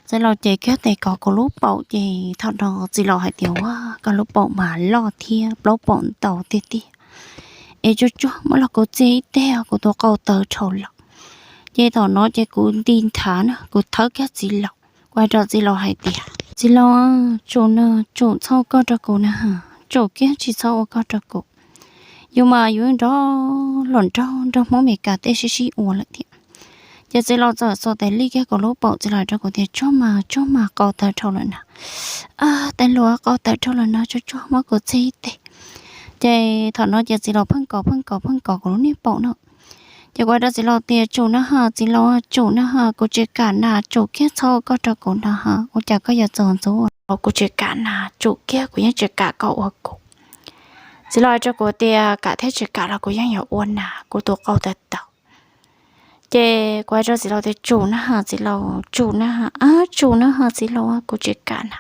Txiv laus ces kiag tes kov kuv lub paum ces thaum no txiv laus hais tias, Ua, koj lub paum mas loj thiab plaub paum ntau tiag tiag. Es tsuag tsuag muab los kuv txeg ib teg, kuv tus qau tawv dhau lawm. Ces thaum no ces kuv nti nthav na, kuv thawb kiag txiv laus, kuv hais rau txiv laus hais tias, Txiv laus, tsum no, tsum txhob ua koj rau kuv na, tsum kiag tsis txhob ua koj rau kuv. Yus mas yus nrog los nrog nrog Hmoob Amelikas tej sib sib ua lawm thiab. Ces txiv laus txawm xuas tes lij kiag kuv lub paum, txiv laus hais rau kuv tias, Tsuag mas, tsuag mas, qau tawv dhau lawm na. Tes luas, qau tawv dhau lawm na, tsuag tsuag muab kuv txeg ib teg. Ces thaum no ces txiv laus pheej kov pheej kov pheej kov kuv lub niag paum no. Ces kuv hais rau txiv laus tias, Tsum na ho, txiv laus, tsum na ho, kuv tsis kam na, tsum kiag txhob ua koj rau kuv na ho, ua cas koj yuav txaus ntxub ua, kuv tsis kam na, tsum kiag, kuv yeej tsis kam koj ua kuv. Txiv laus hais rau kuv tias, Kam thiab tsis kam los kuv yeej yuav ua na, kuv tus qau tawv tawv. Ces kuv hais rau txiv laus tias, Tsum na ho, txiv laus, tsum na ho, ab, tsum na ho, txiv laus, kuv tsis kam na.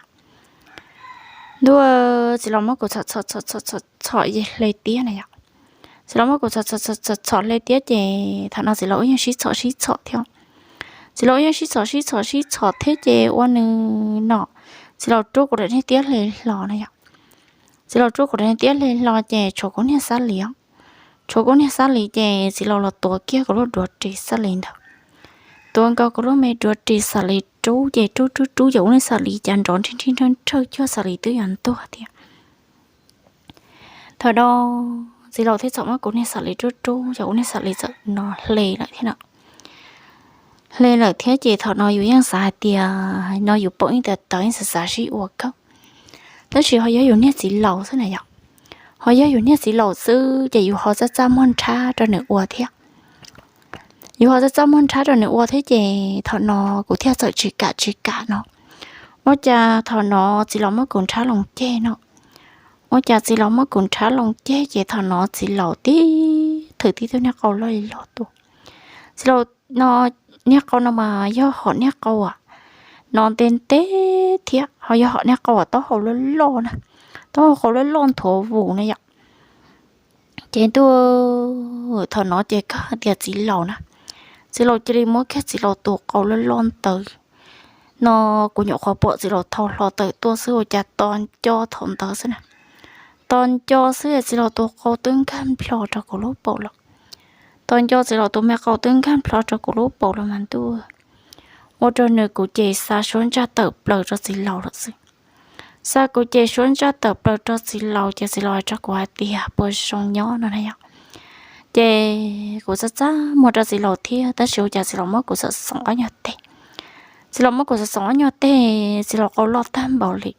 Ntuj, txiv laus muab kuv txhom txhom txhom txhom hle tiab na yom. Txiv laus muab kuv txhom txhom txhom txhom hle tiab ces thaum no txiv laus wb yeej sib txhom sib txhom thiab. Txiv laus wb yeej sib txhom sib txhom sib txhom thiab ces ua nws no, txiv laus rub kuv daim niag tiab hle hlo na yom. Txiv laus rub kuv daim niag tiab hle hlo ces tshuav kuv niag xab lis os. Tshuav kuv niag xab lis ces txiv laus los tuav kiag kuv lub duav ris xab lis ntawd. Tuav nkaus kuv lub me duav ris xab lis rub ces rub rub rub ces kuv niag xab lis cas nrov nrhij nrhij nrhawj nrhawj cuag xab lis twb yuav ntuag thiab. Thaum no txiv laus thiaj txawm muab kuv niag xab lis rub rub ces kuv niag xab lis txawm no hle lawm thiab no. Hle lawm thiab ces thaum no yus yeej xav hais tias no yus paum yeej tawv tawv yeej xav xav sib ua kawg. Tab sis ho yog yus niag txiv laus xwb na yom. Ho yog yus niag txiv laus xwb ces yus ho txaj txaj muag nrhab rau nws ua thiab. Yus ho txaj txaj muag nrhab rau nws ua thiab ces thaum no kuv thiaj txawm tsis kam tsis kam no. Ua cas thaum no txiv laus muab kuv nrhab loo ceg no. Ua cas txiv laus muab kuv nrhab loo ceg ces thaum no txiv laus tib thwm tib tug niag qau loj li loj tuaj. Txiv laus no, niag qau no mas yog hom niag qau uas no ntev ntev thiab ho yog hom niag qau uas taub hau loj loj na, taub hau qau loj loj nthuav vus na yom. Ces ntuj, thaum no ces kawg tias txiv laus na, txiv laus cia li muab kiag txiv laus tus qau loj loj ntawd no, kuv nyuam qhuav pom txiv laus thau hlo tawm tuaj xwb ua cas tos nco thaum ntawd xwb na. Tos nco xwb txiv laus tus qau twb nkag nplho rau kuv lub paum lawm. Tos nco txiv laus tus me qau twb nkag nplho rau kuv lub paum lawm mas ntuj, ua rau nws kuv ces xa suab ntsaj tawm plaws rau txiv laus lawm xwb. Xa kuv ces suab ntsaj tawm plaws rau txiv laus ces txiv laus hais rau kuv hais tias puas zoo nyob no na yom. Ces kuv txaj txaj muag rau txiv laus thiab tab sis ua cas txiv laus muab kuv xom xoom ob nyuag teg. Txiv laus muab kuv xom xoom ob nyuag teg, txiv laus qau loj tag npaum li.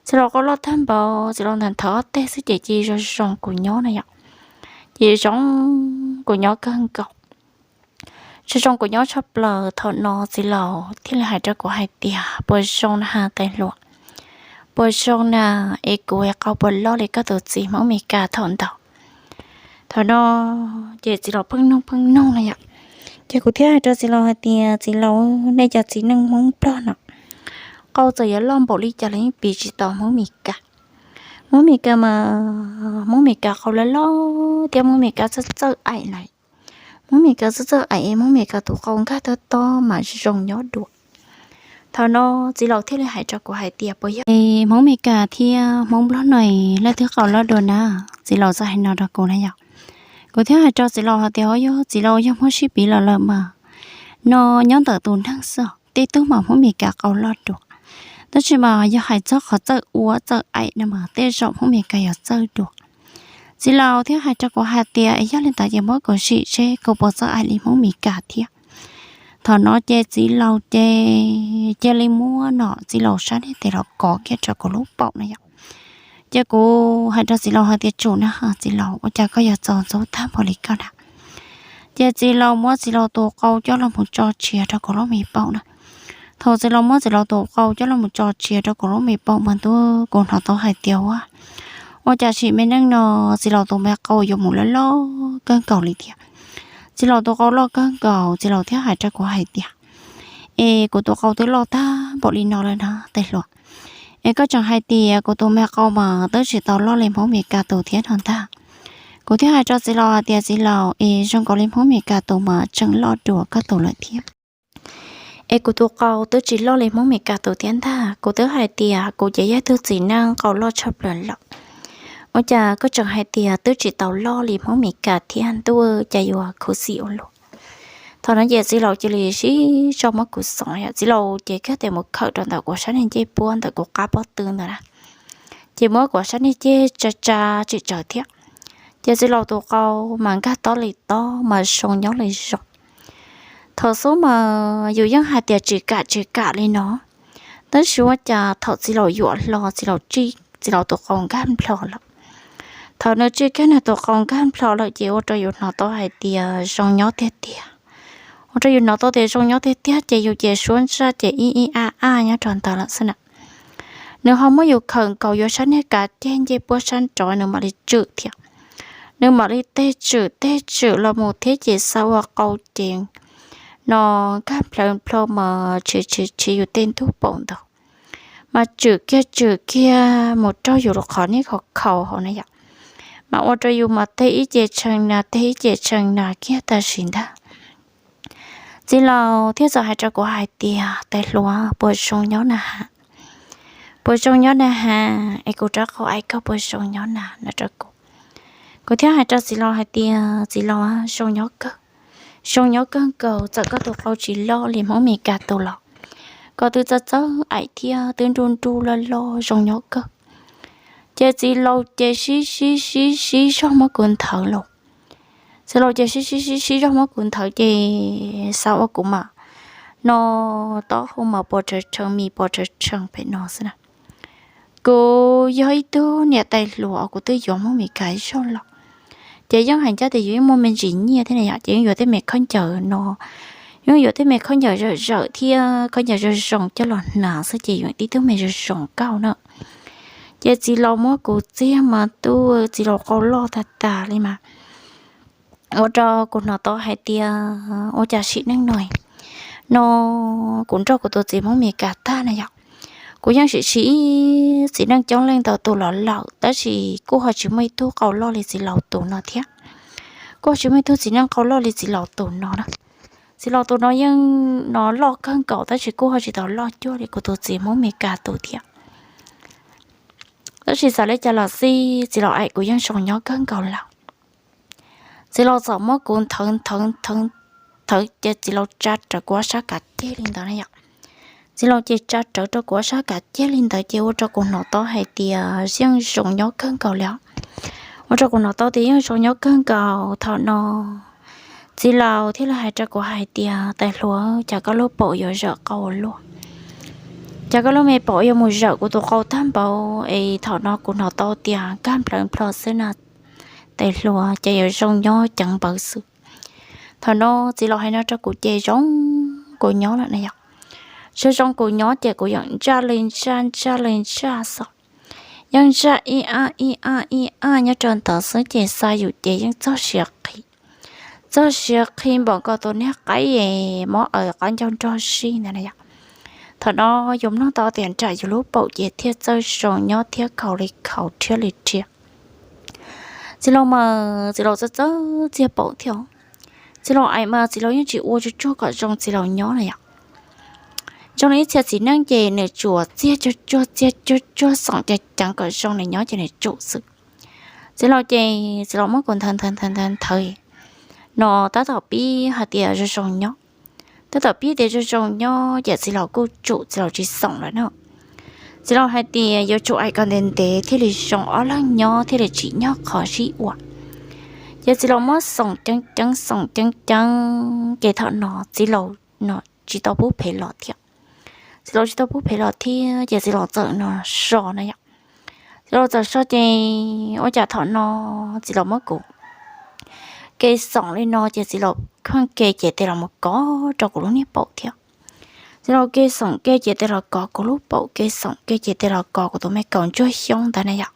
Txiv laus qau loj tag npaum, txiv laus ntawm nthawv ob teg xwb ces cia li zoo zoo kuv nyob na yom. Ces zoo kuv nyob kawg nkaus. Zoo zoo kuv nyob tshaj plaws thaum no txiv laus thiaj li hais rau kuv hais tias puas zoo na ha tais hluas, puas zoo na, es kuv qau puas loj li koj tus txiv Hmoob Mes Kas thaum ntawd. Thaum no ces txiv laus pheej nug pheej nug na yom. Ces kuv thiaj hais rau txiv laus hais tias txiv laus, nej cov txiv neej Hmoob Nplog no, qau txawm yuav loj npaum li cas los yeej piv tsis tau Hmoob Mes Kas. Hmoob Mes Kas mas, Hmoob Mes Kas qau loj loj thiab Hmoob Mes Kas txawj txawj aim lawm. Hmoob Mes Kas txawj txawj aim, Hmoob Mes Kas tus qau nkag tob tob mas zoo nyob dua. Thaum no txiv laus thiaj li hais rau kuv hais tias puas yog Hmoob Mes Kas thiab Hmoob Nplog no leej twg qau loj dua na? Txiv laus txawm hais no rau kuv na yom. Kuv thiaj hais rau txiv laus hais tias, Au, yog txiv laus yog Hmoob sib piv los lawm mas, no nyob ntawm tus neeg xwb, tej tug mas Hmoob Mes Kas qau loj dua, tab sis mas yog hais txog qhov txawj ua txawj aim no mas tej zaum Hmoob Mes Kas yuav txawj dua. Txiv laus thiaj hais rau kuv hais tias, Yog li ntawd ces muab kuv sim seb kuv puas txawj aim li Hmoob Mes Kas thiab. Thaum no ces txiv laus ces cia li muab no txiv laus sab niag tes los kov kiag rau kuv lub paum na yom. Ces kuv hais rau txiv laus hais tias, Tsum na ho txiv laus, ua cas koj yuav txaus ntxub tag npaum li koj na? Ces txiv laus muab txiv laus tus qau coj los mus tso tshiav rau kuv lub me paum na. Thaum txiv laus muab txiv laus tus qau coj los mus tso tshiav rau kuv lub me paum mas ntuj, kuv hnov tau hais tias, Ua, ua cas sim me neej no txiv laus tus me qau yuav mus loj loj kawg nkaus li thiab? Txiv laus tus qau loj kawg nkaus, txiv laus thiaj hais rau kuv hais tias, Es kuv tus qau twb loj tag npaum li no lawm na tais hluas, es koj tseem hais tias kuv tus me qau mas twb tsis tau loj li Hmoob Mes Kas tus thiab no ntag. Kuv thiaj hais rau txiv laus hais tias, Txiv laus, es zoo nkaus li Hmoob Mes Kas tus mas tseem loj dua koj tus lawm thiab. Es kuv tus qau twb tsis loj li Hmoob Mes Kas tus thiab ntag. Kuv twb hais tias kuv ces yog ib tug txiv neej qau loj tshaj plaws lawm, ua cas koj tseem hais tias twb tsis tau loj li Hmoob Mes Kas thiab ntuj, cas yuav khuv xim ua luaj. Thaum no ces txiv laus cia li sib zog muab kuv xoom, txiv laus ces kiag tes mus khawm rau ntawm kuv sab niag ncej puab ntawm kuv qab pob tw ntawd na. Ces muab kuv sab niag ceg tsa tsa tsim tsawv thiab. Ces txiv laus tus qau mas nkag tob li tob mas zoo nyob li zoo. Thaum xub mas yus yeej hais tias tsis kam tsis kam li no, tab sis ua cas thaum txiv laus yuam hlo txiv laus tsij txiv laus tus qau nkag nplho lawm. Thaum nws tsij kiag nws tus qau nkag nplho lawm ces ua rau yus hnov tau hais tias zoo nyob tiag tiag. Ua rau yus hnov tau tias zoo nyob tiag tiag ces yus ces suab ntsaj ces ib ib aj aj nyob rau ntawd lawm xwb na. Nws ho muab yus khawm nkaus yuav sab niag kav ceg ncej puab sab nraud nws mam li tswm thiab. Nws mam li tej tswm tej tswm los mus thiab ces xav ua qau ces no nkag nplho nplho mas tshis tshis tshis yus tej ntug paum ntawd, mas tswm kiag tswm kiag mus raug yus qhov niag khau khau hauv na yom, mas ua rau yus mas tej ib ce tshee na tej ib ce tshee na kiag tam sim ntag. Txiv laus thiaj txawm hais rau kuv hais tias, Tais hluas, puas zoo nyob na has? Puas zoo nyob na has? Es kuv rov qau aim koj puas zoo nyob na no rau kuv. Kuv thiaj hais rau txiv laus hais tias, Txiv laus, zoo nyob kawg, zoo nyob kawg nkaus, txawm koj tus qau tsis loj li Hmoob Mes Kas tus los koj twb txawj txawj aim thiab twb nruj nruj loj loj zoo nyob kawg. Ces txiv laus ces sib sib sib sib zog muab kuv nthawv los. Txiv laus ces sib sib sib sib zog muab kuv nthawv ces xav ua kuv mas no taub hau mas pos tshawv tshee mis pos tshawv tshee pem no xwb na. Kuv yog ib tug niam tais hluas kuv twb yuav Hmoob Mes Kas zog los, ces yeej hais ncaj tias yus yeej muaj me ntsis nyiaj thiab na yom, ces yeej yuav tej me khaub ncaws no, yeej yuav tej me khaub ncaws zawm zawm thiab khaub ncaws zoo zoo coj los hnav xwb ces yus tib tug me zoo zoo nkauj na. Ces txiv laus muab kuv txiag mas tub txiv laus qau loj tag tag li mas ua rau kuv hnov tau hais tias ua cas sim neej no, no kuv nrog kuv tus txiv Hmoob Mes Kas tag na yom, kuv yeej sim siv txiv neej coob leej ntau tus los lawm tab sis kuj ho tsis muaj ib tug qau loj li txiv laus tus no thiab. Kuj ho tsis muaj ib tug txiv neej qau loj li txiv laus tus no na. Txiv laus tus no yeej no loj kawg nkaus tab sis kuj ho tsis tau loj cuag li kuv tus txiv Hmoob Mes Kas tus thiab. Tab sis txawm li cas los xij txiv laus aim kuv yeej zoo nyob kawg nkaus lawm. Txiv laus txawm muab kuv nthawv nthawv nthawv nthawv ces txiv laus tsa rawv kuv ob sab kav ceg li ntawd na yom. Txiv laus ces tsa rawv rau kuv ob sab kav ceg li ntawd ces ua rau kuv hnov tau hais tias yeej zoo nyob kawg nkaus li os. Ua rau kuv hnov tau tias yeej zoo nyob kawg nkaus thaum no. Txiv laus thiaj li hais rau kuv hais tias, Tais hluas, cas koj lub paum yuav zawm qau ua luaj? Cas koj lub me paum yuav mus zawm kuv tus qau tag npaum es thaum no kuv hnov tau tias nkag nplawv nplho xwb na. Tais hluas, cas yuav zoo nyob ceev npawv xwb. Thaum no txiv laus hais no rau kuv ces zoo kuv nyob lawm na yom. Zoo zoo kuv nyob ces kuv yeej ntsaj li ntsaj ntsaj li ntsaj xwb. Yeej ntsaj ib ab ib ab ib ab nyob rau ntawd xwb ces xa yus ces yeej txog siav qhi, txog siav qhi npaum nkaus tus niag qaib es mob aws qab ncauj nrog sij ntawd na yom. Thaum no yus mloog tau tias nram yus lub paum ces thiaj txawj zoo nyob thiab khaus li khaus rhiab li rhiab. Txiv laus mas txiv laus txawj txawj txiag paum thiab. Txiv laus aim mas txiv laus yeej tsis ua tsuag tsuag kom zoo txiv laus nyob na yom. Zoo li ib txhia txiv neej ces nws tsuas txiag tsuag tsuag txiag tsuag tsuag xoom ceev ceev kom zoo nws nyob ces nws tsum xwb. Txiv laus ces txiv laus muab kuv nthawv nthawv nthawv nthawv nthawv no tab tom pib hais tias zoo zoo nyob. Tab tom pib tias zoo zoo nyob ces txiv laus kuj tsum txiv laus tsis xoom lawm na. Txiv laus hais tias yuav tsum aim kom ntev ntev thiaj li zoo ob leeg nyob thiaj li tsim nyog qhov sib ua. Ces txiv laus muab xoom ceev ceev xoom ceev ceev ces thaum no txiv laus no tsis tau pub phem los thiab. Txiv laus tsis tau pub phem los thiab ces txiv laus txawm no so na yom. Txiv laus txawm so ces ua cas thaum no txiv laus muab kuv ke xoom li no ces txiv laus kheej ke ces tes los mus kov rau kuv lub niag paum thiab. Txiv laus ke xoom ke ces tes los kov kuv lub paum, ke xoom ke ces tes los kov kuv tus me kaus ntsuag xyoob ntawd na yom.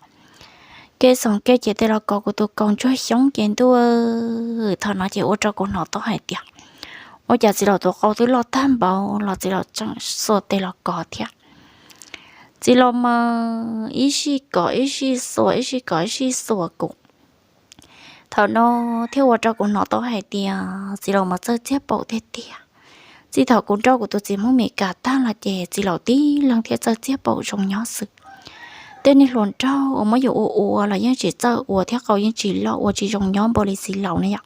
Ke xoom ke ces tes los kov kuv tus kaus ntsuag xyoob ces ntuj, thaum no ces ua rau kuv hnov tau hais tias ua cas txiv laus tus qau twb loj tag npaum los txiv laus tseem xuas tes los kov thiab. Txiv laus mas ib sij kov ib sij xuas ib sij kov ib sij xuas kuv. Thaum no thiaj ua rau kuv hnov tau hais tias txiv laus mas txawj txiag paum tiag tiag. Txij thaum kuv nrauj kuv tus txiv Hmoob Mes Kas tag los ces txiv laus tib leeg thiaj txawj txiag paum zoo nyob xwb. Tej niag hluas nraug uas muab yus ua ua los yeej tsis txawj ua thiab qau yeej tsis loj ua tsis zoo nyob npaum li txiv laus ne yom.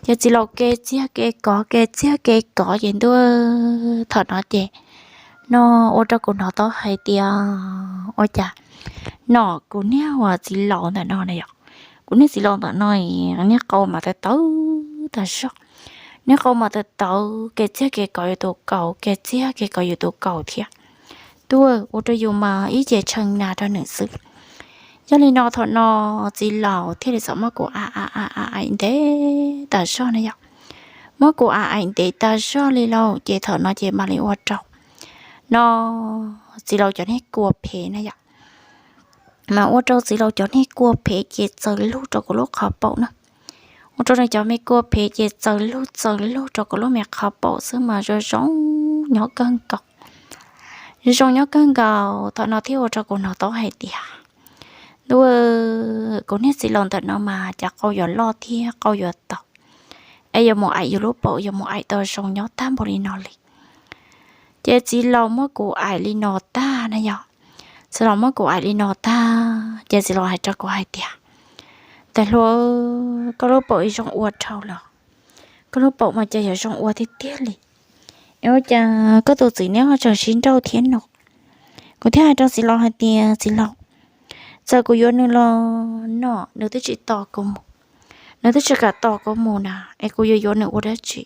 Ces txiv laus ke txiag ke kov ke txiag ke kov ces ntuj, thaum no ces no ua rau kuv hnov tau hais tias ua cas no kuv niag uas txiv laus ntawm no na yom, kuv niag txiv laus ntawm no niag qau mas tawv tawv tas zog, niag qau mas tawv tawv ke txiag ke kov yus tus kaus ke txiag ke kov yus tus kaus thiab. Ntuj, ua rau yus mas ib ce tshee nas rau nws xwb. Yog li no thaum no txiv laus thiaj li txawm muab kuv a a a a aim ntev tas zog na yom, muab kuv a aim ntev tas zog li lauj. Ces thaum no ces mam li ua rau no txiv laus cov niag kua phem na yom, mas ua rau txiv laus cov niag kua phem ces txaws lug rau kuv lub qhov paum na. Ua rau nws cov me kua phem ces txaws lug txaws lug rau kuv lub me qhov paum xwb mas zoo zoo nyob kawg nkaus. Zoo zoo nyob kawg nkaus, thaum no thiaj ua rau kuv hnov tau hais tias ntuj, kuv niag txiv laus ntawm no mas cas qau yuav loj thiab qau yuav tau, es yuav mus aim yus lub paum yuav mus aim tau zoo nyob tag npaum li no li. Ces txiv laus muab kuv aim li no tag na yom, txiv laus muab kuv aim li no tag ces txiv laus hais rau kuv hais tias, tais hluas, koj lub paum zoo ua dhau lawm, koj lub paum mas cas yuav zoo ua tiag tiag li, es ua cas koj tus txiv neb ho tseem sib nrauj thiab no? Kuv thiaj hais rau txiv laus hais tias txiv laus, txawm kuv yuav nws los no nws twb tsis tos kuv mus, nws twb tsis kam tos kuv mus na, es kuv yuav yuav nws ua dab tsi?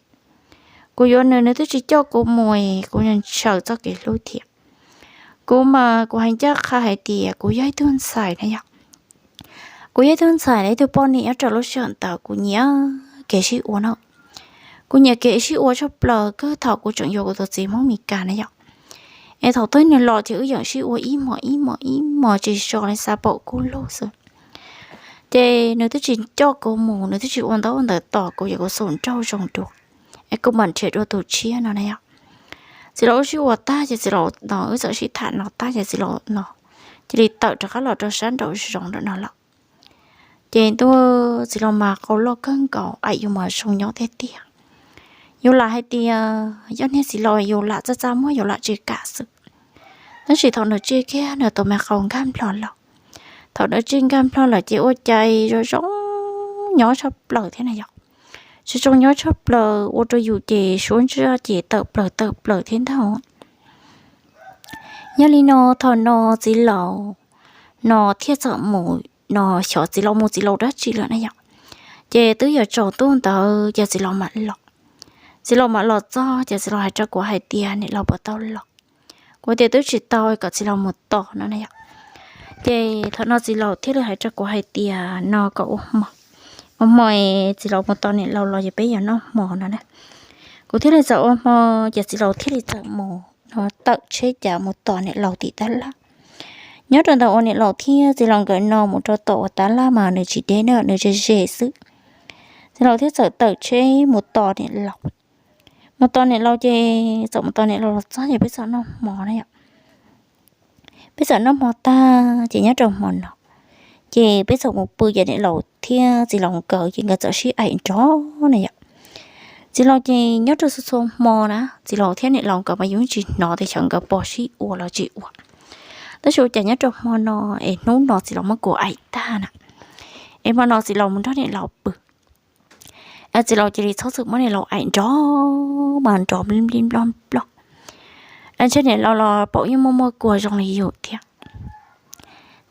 Kuv yuav nws nws twb tsis coj kuv mus es kuv ntshaw txoj kev hlub thiab. Kuv mas kuv hais ncaj qha hais tias kuv yog ib tug ntxhais na yom, kuv yog ib tug ntxhais los ib tug poj niam nyob rau lub sij hawm ntawd kuv nyiam kev sib ua no. Kuv nyiam kev sib ua tshaj plaws kawg thaum kuv tseem yuav kuv tus txiv Hmoob Mes Kas na yom. Es thaum twg nws los ces wb yeej sib ua ib hmos ib hmos ib hmos tsis so li, xav paum kub lug xwb. Ces nws twb tsis coj kuv mus, nws twb tsis ua ntaub ntawv tos kuv, yog kuv xum nraug zoo dua, es kuv mam nrhiav dua tus tshiab no na yom. Txiv laus wb sib ua tag ces txiv laus no wb txawm sib tham no tag ces txiv laus no cia li tawm rov qab los rau sab nraum zoov nram no lawm. Ces ntuj, txiv laus mas qau loj kawg nkaus, aim yus mas zoo nyob tiag tiag. Yus lam hais tias yog niag txiv laus yus lam txaj txaj muag yus lam tsis kam xwb. Tab sis thaum nws txij kiag nws tus me qau nkag nplho lawm, thaum nws txij nkag nplho lawm ces ua cas zoo zoo nyob tshaj plaws thiab na yom. Zoo zoo nyob tshaj plaws ua rau yus ces suab ntsaj ces tawm plaws tawm plaws thiab ntag. Yog li no thaum no txiv laus no thiaj txawm mus no, xyov txiv laus mus txiv laus dab tsi lawm na yom. Ces twb yuav tsaus ntuj ntawd ces txiv laus mam los. Txiv laus mam los txog ces txiv laus hais rau kuv hais tias niam laus puas tau los? Kuv tias twb tsis tau, kom txiv laus mus tos no na yom. Ces thaum no txiv laus thiaj li hais rau kuv hais tias no kom ua hmo, ua hmo es txiv laus mus tos niam laus los ces peb yuav noj hmo no na. Kuv thiaj li txawm ua hmo, ces txiv laus thiaj li txawm mus no tawm tsheb cav mus tos niam laus tim tab laj. Nyob rau ntawm uas niam laus thiab txiv laus nkawd no mus rau tom uas tab laj mas nws tsis deb na, nws ze ze xwb. Txiv laus thiaj txawm tawm tsheb mus tos niam laus. Mus tos niam laus ces txawm mus tos niam laus los txog ces peb txawm noj hmo na yom. Peb txawm noj hmo tag ces nyob rau hmo no ces peb txawm mus pw ces niam laus thiab txiv laus nkawd ces nkawd txawm sib aim nrov na yom. Txiv laus ces nyob rau txhua txhua hmo na, txiv laus thiab niam laus nkawd mas yus tsis hnov tias xyov nkawd pom sib ua los tsis ua. Tab sis ua cas nyob rau hmo no es hnub no txiv laus muab kuv aim tag na, es hmo no txiv laus mus nrog niam laus pw. Txiv laus cia li txhob txwm muab niam laus aim nrov mas nrov nplij nplij nploj nploj. Ntshe niam laus los paum yeej muaj muaj kua zoo li yus thiab.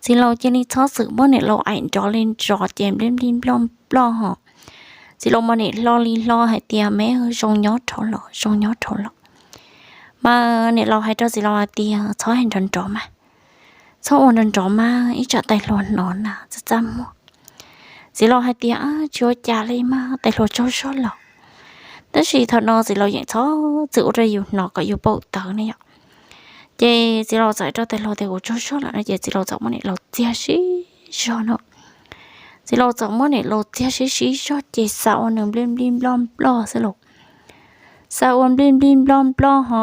Txiv laus cia li txhob txwm muab niam laus aim nrov li nrov ces nplij nplij nploj nploj ho. Txiv laus mas niam hlo li hlo hais tias me zoo nyob dhau los, zoo nyob dhau los. Mas niam laus hais rau txiv laus hais tias txhob hais nrov nrov mas, txhob ua nrov nrov mas ib tsam tais hluas hnov na txaj txaj muag. Txiv laus hais tias tsis ua cas li mas tais hluas tsaug zog los. Tab sis thaum no txiv laus yeej txhob txwm ua rau yus hnov kom yus paum tawv ne yom. Ces txiv laus txawm hais rau tais hluas tias kuv tsaug zog lawm no ces txiv laus txawm muab niam laus txiag sib zog no. Txiv laus txawm muab niam laus txiag sib sib zog ces xav ua nws nplij nplij nploj nploj xwb los. Xav ua nplij nplij nploj nploj ho.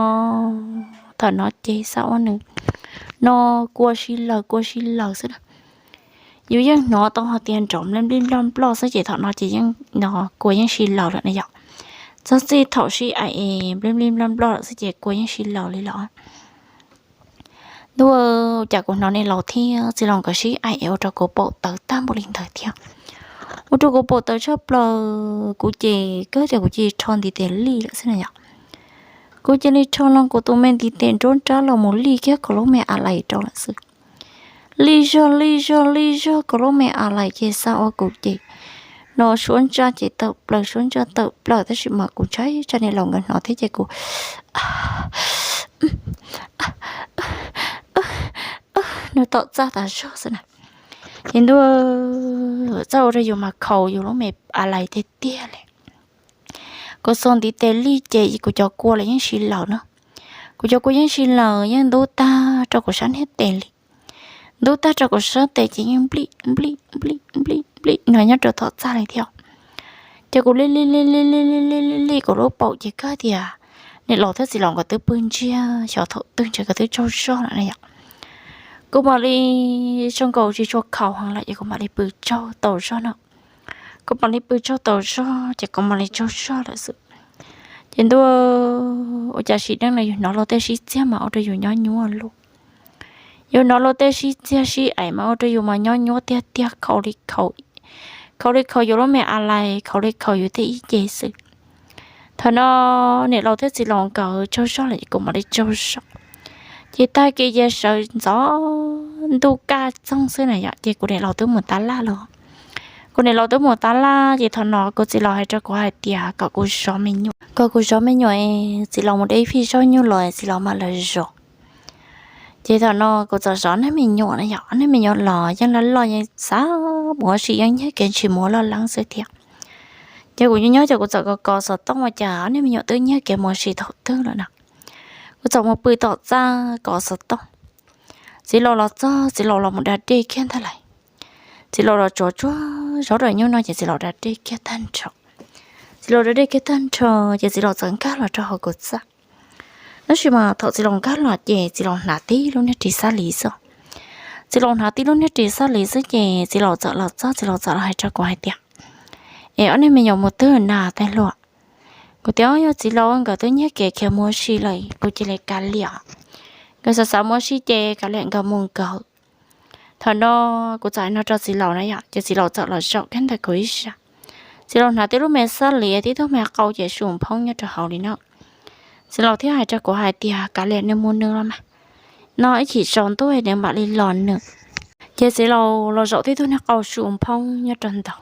Thaum no ces xav ua nws no kua si laws kua si laws xwb na. Yus yeej hnov tau hais tias nrov nplij nplij nploj nploj xwb ces thaum no ces yeej no kua yeej si laws lawm na yom. Txog txij thaum sib aim es nplij nplij nploj nploj lawm xwb ces kua yeej sib laws li los. Ntuj, cas kuv hnov niam laus thiab txiv laus nkawd sib aim es ua rau kuv paum tawv tag npaum li ntawd thiab. Ua rau kuv paum tawv tshaj plaws, kuv ces kawg tias kuv cia li rho ntiv tes lij lawm xwb na yom. Kuv cia li rho los kuv tus me ntiv tes nruab nrab los mus lij kiag kuv lub me a lais rau lawm xwb. Lij zog lij zog lij zog kuv lub me a lais ces xa ua kuv ces no suab ntsaj ces tawm plaws, suab ntsaj tawm plaws, tab sis mas kuv ntshai tsam niam laus nkawd hnov thiab ces kuv nws tom txaj tas zog xwb na. Ces ntuj, txaj ua rau yus mas khaus yus lub me a lais tiag tiag li. Kuv xuas ntiv tes lij ces kuv cov kua los yeej sib laws na. Kuv cov kua yeej sib laws, yeej ntub tag rau kuv sab niag tes li. Ntub tag rau kuv sab tes ces yeej nplij nplij nplij nplij nplij no nyob rau tom txaj li thiab. Ces kuv lij lij lij lij lij lij lij lij lij kuv lub paum ces kawg tias niam laus thiab txiv laus nkawd twb pw ntsiag, xyov thaum twg ntshe nkawd twb tsaug zog lawm na yom. Kuv mam li zoo nkaus tsis tshua khaus heev lawm ces kuv mam li pw tsaug tau zog no. Kuv mam li pw tsaug tau zog ces kuv mam li tsaug zog lawm xwb. Ces ntuj, ua cas sim neej no yus hnov luag tej sib txiag mas ua rau yus nyob nyuaj luaj. Yus hnov luag tej sib txiag sib aim mas ua rau yus mas nyob nyuaj tiag tiag, khaus li khaus, khaus li khaus yus lub me a lais, khaus li khaus yus tej ib ce xwb. Thaum no niam laus thiab txiv laus nkawd tsaug zog lawm ces kuv mam li tsaug zog. Ces tag kis ces sawv ntxov ntuj kaj txoog xwb na yom, ces kuv niam laus twb mus tab laj los. Kuv niam laus twb mus tab laj ces thaum no kuv txiv laus hais rau kuv hais tias kom kuv zov me nyuam, kom kuv zov me nyuam es txiv laus mus de ib fij zaub nyuj los txiv laus mam los zov. Ces thaum no kuv txawm zov ob niag me nyuam na yom, ob niag me nyuam los yeej loj loj yeej xav mus ua si, yeej nyiag kev ntshis mus ua loj leeb xwb thiab. Ces kuv nyob nyob ces kuv txawm kos kos xov tooj ua cas ob niag me nyuam twb nyiag kev mus ua si thaum twg lawm na. Kuv txawm mus pw tom txaj kos xov tooj. Txiv laus los txog, txiv laus los mus da dej kiag ntag lauj. Txiv laus los tsuav tsuag zaub daim nyuj no ces txiv laus da dej kiag tag nrho. Txiv laus da dej kiag tag nrho ces txiv laus txawm nkag los rau hauv kuv txaj. Tab sis mas thaum txiv laus nkag los ces txiv laus hnav tib lub niag ris xab lis xwb. Txiv laus hnav tib lub niag ris xab lis xwb ces txiv laus txawm los txog, txiv laus txawm los hais rau kuv hais tias, es ob niag me nyuam mus twg na tais hluas? Kuv tias, yog txiv laus nkawd twb nyiag kev khiav mus ua si lawm, kuv cia li kav liam. Nkawd xav xav mus ua si ces kav liam nkawd mus nkawd. Thaum no kuv txawm hais no rau txiv laus na yom, ces txiv laus txawm los zaum kiag ntawm kuv ib sab. Txiv laus hnav tib lub me xab lis tib tug me qau ces su phoob nyob rau hauv li no. Txiv laus thiaj hais rau kuv hais tias, kav liam nws mus nws los mas, no ib chim tsaus ntuj nws mam li los nws. Ces txiv laus los zaum tib tug niag qau su phoob nyob rau ntawd.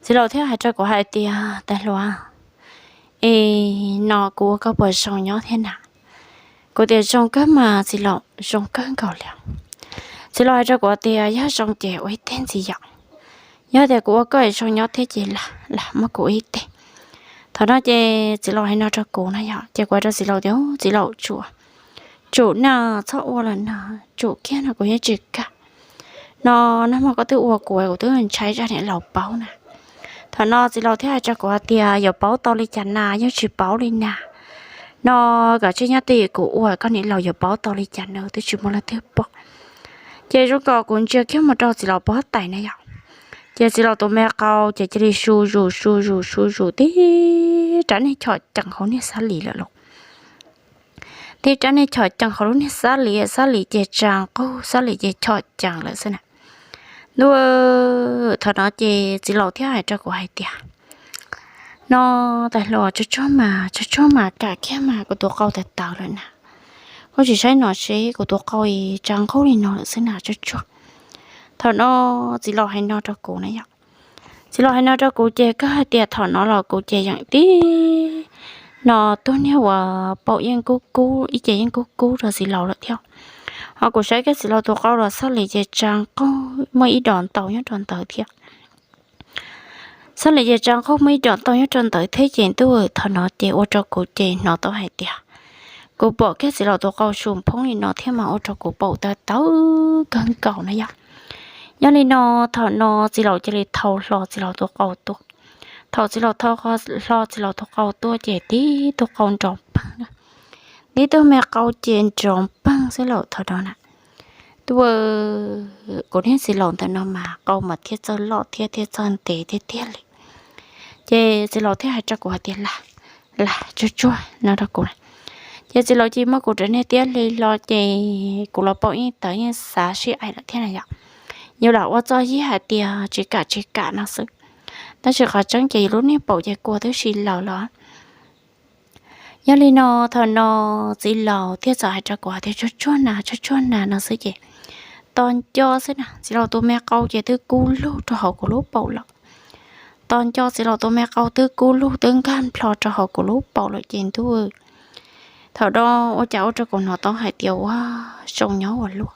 Txiv laus thiaj hais rau kuv hais tias, tais hluas, es no kuv ua koj puas zoo nyob thiab na? Kuv tias zoo kawg mas txiv laus, zoo kawg nkaus li. Txiv laus hais rau kuv tias yog zoo ces ua ib teg ntxiv yom. Yog tias kuv ua koj es zoo nyob thiab ces lam muab kuv ua ib teg. Thaum no ces txiv laus hais no rau kuv na yom, ces kuv hais rau txiv laus tias, txiv laus, tsum, tsum na, txhob ua lawm na, tsum kiag no kuv yeej tsis kam. No nag hmo koj twb ua kuv, kuv twb ntshai tsam niam laus paub na. Thaum no txiv laus thiaj hais rau kuv hais tias, yuav paub tau li cas na, yog tsis paub li na, no kom tsij nyob twj ywm kuv ua, koj niam laus yuav paub tau li cas na, twb tsis muaj leej twg pom. Ces zoo nkaus kuv ntsia kiag mus rau txiv laus pob tais na yom, ces txiv laus tus me qau ces cia li su zus su zus su zus tib rab niag chom cees hauv niag xab lis lawm lauj. Tib rab niag chom cees hauv lub niag xab lis, xab lis ces tsa nqug, xab lis ces chom cees lawm xwb na. Ntuj, thaum no ces txiv laus thiaj hais rau kuv hais tias, no tais hluas, tsuag tsuag mas, tsuag tsuag mas, kam kiag mas, kuv tus qau tawv tawv lawm na. Koj tsis saib no seb, kuv tus qau tsa nqug li no lawm xwb na, tsuag tsuag. Thaum no txiv laus hais no rau kuv na yom. Txiv laus hais no rau kuv ces kawg hais tias thaum no los kuv ces yeej tib no tug niag uas paum yeej kub kub, ib ce yeej kub kub rau txiv laus lawm thiab. Ho kuv saib kiag txiv laus tus qau los xab lis ces tsa nqug muaj ib dos ntau nyob rau ntawd thiab. Xab lis ces tsa nqug muaj ib dos ntau nyob rau ntawd thiab ces ntuj, thaum no ces ua rau kuv ces hnov tau hais tias kuv pom kiag txiv laus tus qau su phoob li no thiab mas ua rau kuv paum tawv tawv kawg nkaus na yom. Yog li no, thaum no txiv laus cia li thau hlo txiv laus tus qau tuaj. Thaum txiv laus thau hlo txiv laus tus qau tuaj ces tib tug qau nrov peeg na, tib tug me qau ces nrov peeg xwb lauj thaum no na. Tuaj, kuv niag txiv laus ntawm no mas qau mas thiaj txawj loj thiab thiaj txawj ntev tiag tiag li. Ces txiv laus thiaj hais rau kuv hais tias, lam, lag tsuag tsuag no rau kuv na. Ces txiv laus cia li muab kuv rau niag tiab hli hlo ces kuv los pom ib tawv yeej xav sib aim lawm thiab na yom. Yus lam ua txoj yig hais tias tsis kam tsis kam no xwb, tab sis qhov tseeb ces yus lub niag paum ces kua twb si laws los. Yog li no, thaum no txiv laus thiaj txawm hais rau kuv hais tias, tsuag tsuag na, tsuag tsuag na no xwb ces tos nco xwb na, txiv laus tus me qau ces twb kub lug rau hauv kuv lub paum lawm. Tos nco txiv laus tus me qau twb kub lug twb nkag nplho rau hauv kuv lub paum lawm ces ntuj, thaum no ua cas ua rau kuv hnov tau hais tias ua zoo nyob ua luaj.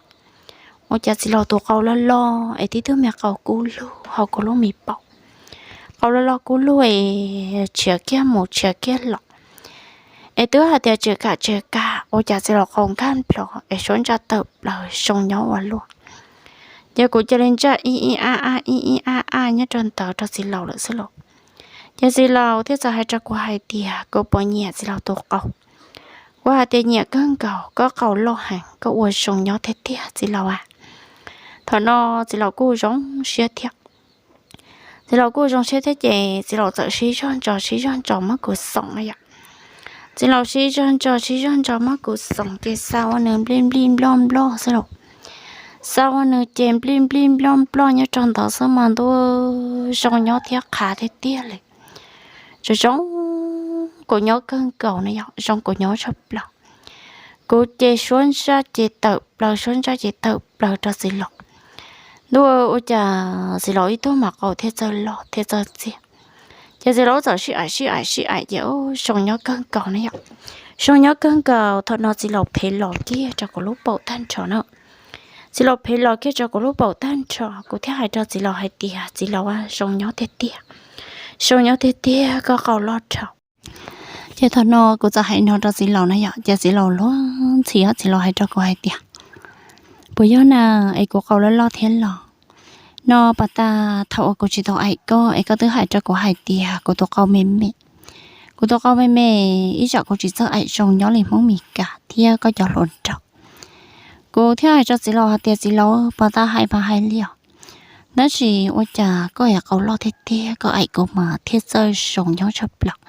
Ua cas txiv laus tus qau loj loj es tib tug me qau kub lug hauv kuv lub me paum. Qau loj loj kub lug es tshiav kiag mus tshiav kiag los, es twb hais tias tsis kam tsis kam, ua cas txiv laus qau nkag nplho es suab ntsaj tawm plaws zoo nyob ua luaj. Ces kuv cia li ntsaj ib ib ab ab ib ib ab ab nyob rau ntawd rau txiv laus lawm xwb lauj. Ces txiv laus thiaj txawm hais rau kuv hais tias, kuv puas nyiam txiv laus tus qau? Kuv hais tias, nyiam kawg nkaus, koj qau loj heev, koj ua zoo nyob tiag tiag txiv laus a. Thaum no txiv laus kuj zoo siab thiab. Txiv laus kuj zoo siab thiab ces txiv laus txawm sib zog ntso sib zog ntso muab kuv xoom na yom. Txiv laus sib zog ntso sib zog ntso muab kuv xoom ces xa ua nws nplij nplij nploj nploj xwb lauj. Xa ua nws ces nplij nplij nploj nploj nyob rau ntawd xwb mas ntuj, zoo nyob thiab qhav tiag tiag li. Tsuas zoo, kuv nyob kawg nkaus na yom, zoo kuv nyob tshaj plaws. Kuv ces suab ntsaj ces tawm plaws, suab ntsaj ces tawm plaws rau txiv laus. Ntuj, ua cas txiv laus ib tug mas qau thiaj txawj loj thiaj txawj txiag. Ces txiv laus txawm sib aim sib aim sib aim ces zoo nyob kawg nkaus na yom. Zoo nyob kawg nkaus, thaum no txiv laus phev los kiag rau kuv lub paum tag nrho na. Txiv laus phev los kiag rau kuv lub paum tag nrho, kuv thiaj hais rau txiv laus hais tias, txiv laus a, zoo nyob tiag tiag, zoo nyob tiag tiag, koj qau loj dhau. Ces thaum no kuv txawm hais no rau txiv laus na yom, ces txiv laus luag ntxhi, txiv laus hais rau kuv hais tias, puas yog na, es kuv qau loj loj thiab los? No pas tas thaum uas kuv tsis tau aim koj es koj twb hais rau kuv hais tias kuv tus qau me me. Kuv tus qau me me, ib tsam kuv tsis txawj aim zoo nyob li Hmoob Mes Kas thiab koj cov hluas nraug. Kuv thiaj hais rau txiv laus hais tias, txiv laus, pas tas hais mas hais li os, tab sis ua cas koj qau loj tiag tiag, koj aim kuv mas thiaj txawj zoo nyob tshaj plaws.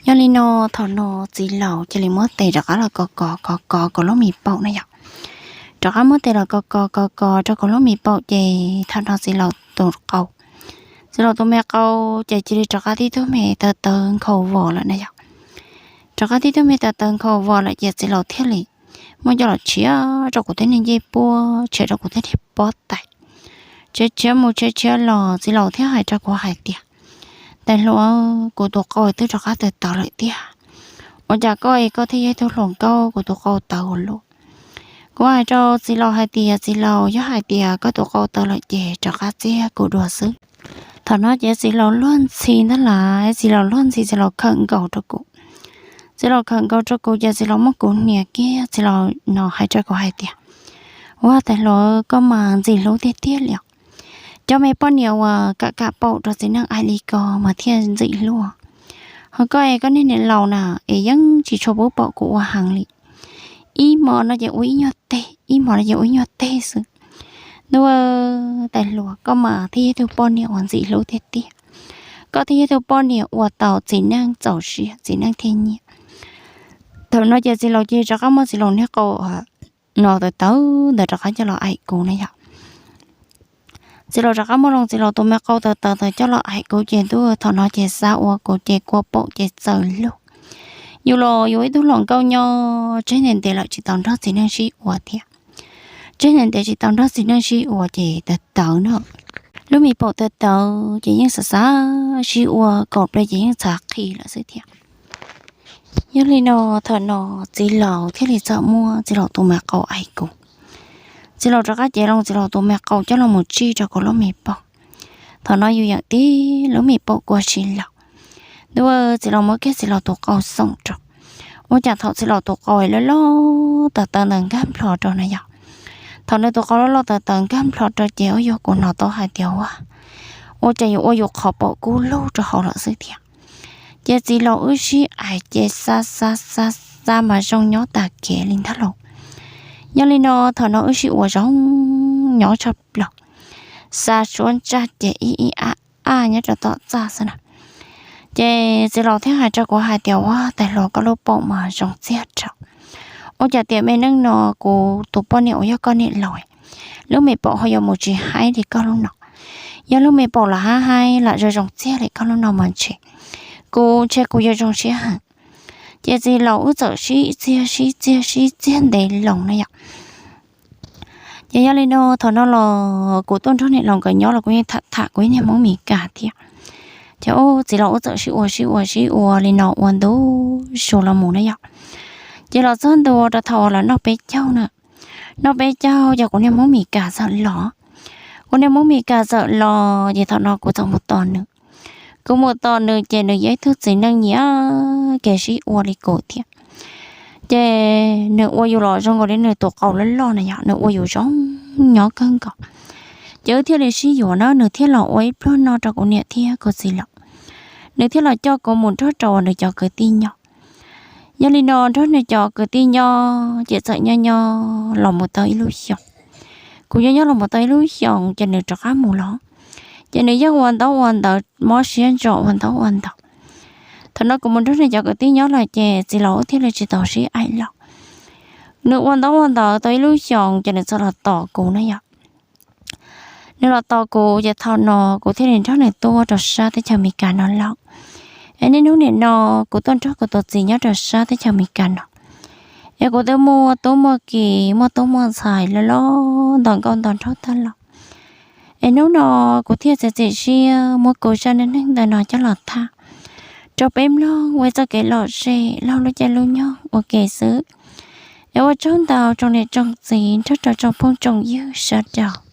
Yog li no, thaum no txiv laus cia li muab tes rov qab los kos kos kos kos kuv lub me paum na yom. Rov qab muab tes los kos kos kos kos rau kuv lub me paum ces thaum no txiv laus tus qau, txiv laus tus me qau ces cia li rov qab tib tug me tawv tawv nkhaus vos lawm na yom. Rov qab tib tug me tawv tawv nkhaus vos lawm ces txiv laus thiaj li muab coj los tshiav rau kuv tej niag ncej puab, tshiav rau kuv tej niag pob tais. Tshiav tshiav mus tshiav tshiav los txiv laus thiaj hais rau kuv hais tias, tais hluas, kuv tus qau twb rov qab tawv tawv lawm tiag. Ua cas koj es koj thiaj yog ib tug hluas nkauj, kuv tus qau tawv ua luaj? Kuv hais rau txiv laus hais tias, txiv laus, yog hais tias koj tus qau tawv lawm ces rov qab txiag kuv dua xwb. Thaum no ces txiv laus luag ntxhi ntag lauj, txiv laus luag ntxhi, txiv laus khawm nkaus rau kuv. Txiv laus khawm nkaus rau kuv ces txiv laus muab kuv hnia kiag, txiv laus no hais rau kuv hais tias, ua, tais hluas, koj mas ntxim hlub tiag tiag li os. Cov me poj niam uas kam kam paum rau txiv neej aim li ko mas thiaj ntxim hlub. Ho koj es koj niag niam laus na, es yeej tsis tshua pub paum kuv ua heev li. Ib hmo no ces ua ib nyuag teg, ib hmo no ces ua ib nyuag teg xwb. Ntuj, tais hluas, koj mas thiaj yog tug poj niam uas ntxim hlub tiag tiag. Koj thiaj yog tug poj niam uas tau txiv neej txaus siab, txiv neej thiaj nyiam. Thaum no ces txiv laus cia li rov qab muab txiv laus niag qau no tawv tawv ntawd rov qab coj los aim kuv na yom. Txiv laus rov qab muab loo txiv laus tus me qau tawv tawv ntawd coj los aim kuv ces ntuj, thaum no ces xav ua kuv ces kua paum ces txawm lug. Yus los yus ib tug hluas nkauj nyob tseg ntev ntev lawm tsis tau nrog txiv neej sib ua thiab. Tseg ntev ntev tsis tau nrog txiv neej sib ua ces tawv tawv no. Lub me paum tawv tawv ces yeej xav xav sib ua, kaum ple ces yeej txav qhi lawm xwb thiab. Yog li no, thaum no txiv laus thiaj li txawm muab txiv laus tus me qau aim kuv. Txiv laus rov qab cev loo txiv laus tus me qau coj los mus tsij rau kuv lub me paum. Thaum no yus yeem tib lub me paum kua si laws. Ntuj, txiv laus muab kiag txiv laus tus qau xoom rau. Ua cas thaum txiv laus tus qau loj loj tawv tawv ntawd nkag nplho rau na yom. Thaum nws tus qau loj loj tawv tawv nkag nplho rau ces ua yog kuv hnov tau hais tias ua, ua cas yuav ua yus qhov paum kub lug rau hauv lawm xwb thiab. Ces txiv laus wb sib aim ces xa xa xa xa mas zoo nyob tas kev li ntag lauj. Yog li no thaum no wb sib ua zoo nyob tshaj plaws, xa suab ntsaj ces ib ib ab ab nyob rau tom txaj xwb na. Ces txiv laus thiaj hais rau kuv hais tias, Ua, tais hluas, koj lub paum mas zoo txiag rau. Ua cas tias me neej no kuv tus poj niam uas yog koj niam laus lub me paum ho yuav mus tsis haib li koj lub no? Yog lub me paum lam haib haib lam zoo zoo txiag li koj lub no mas ntshe kuv, ntshe kuv yuav zoo siab heev. Ces txiv laus wb txawm sib txiag sib txiag sib txiag ntev loo na yom. Ces yog li no thaum no los kuv tuaj nrog niam laus nkawd nyob los kuv yeej tham tham kuv ib niag Hmoob Mes Kas thiab. Ces txiv laus wb txawm sib ua sib ua sib ua li no ua ntu zus los mus na yom. Ces los txog ntua rau thaum uas lawv noj peb caug na, noj peb caug ces kuv niag Hmoob Mes Kas txawm los. Kuv niag Hmoob Mes Kas txawm los ces thaum no kuv txawm mus tos nws. Kuv mus tos nws ces nws yog ib tug txiv neej nyiam kev sib ua li kuv thiab. Ces nws ua yus los zoo nkaus li nws tus qau loj loj na yom, nws ua yus zoo nyob kawg nkaus. Ces wb thiaj li sib yuav na, nws thiaj los ua ib pluag no rau kuv niam thiab kuv txiv lawm. Nws thiaj los coj kuv mus nrog rau uas nws cov kwv tij nyob. Yog li no nrog nws cov kwv tij nyob ces txawm nyob nyob los mus tau ib lub xyoos. Kuv nyob nyob los mus tau ib lub xyoos ces nws rov qab mus los. Ces nws yeej ua ntaub ua ntawv mob siab ntso ua ntaub ua ntawv. Thaum no kuv mus nrog nws cov kwv tij nyob lawm ces txiv laus wb thiaj li tsis tau sib aim lawm. Nws ua ntaub ua ntawv tau ib lub xyoos ces nws txawm los tos kuv na yom. Nws los tos kuv ces thaum no kuv thiaj li nrog nws tuaj rau sab teb chaws Amelikas no lawm. Es niaj hnub nim no kuv tuaj nrog kuv tus txiv nyob rau sab teb chaws Amelikas no. Es kuv twb muaj tub muaj ki, muaj tub muaj ntxhais loj loj nto nkauj nto nraug tag los. Es hnub no kuv thiaj txiav txim siab muab kuv zaj neej neeg ntawm no coj los tham rau peb mloog ua txoj kev lom zem laug lub caij lub nyoog ua ke xwb. Es ua tsaug ntau tsoom niam tsoom txiv nrog rau tsoom phooj tsoom ywg sawv daws.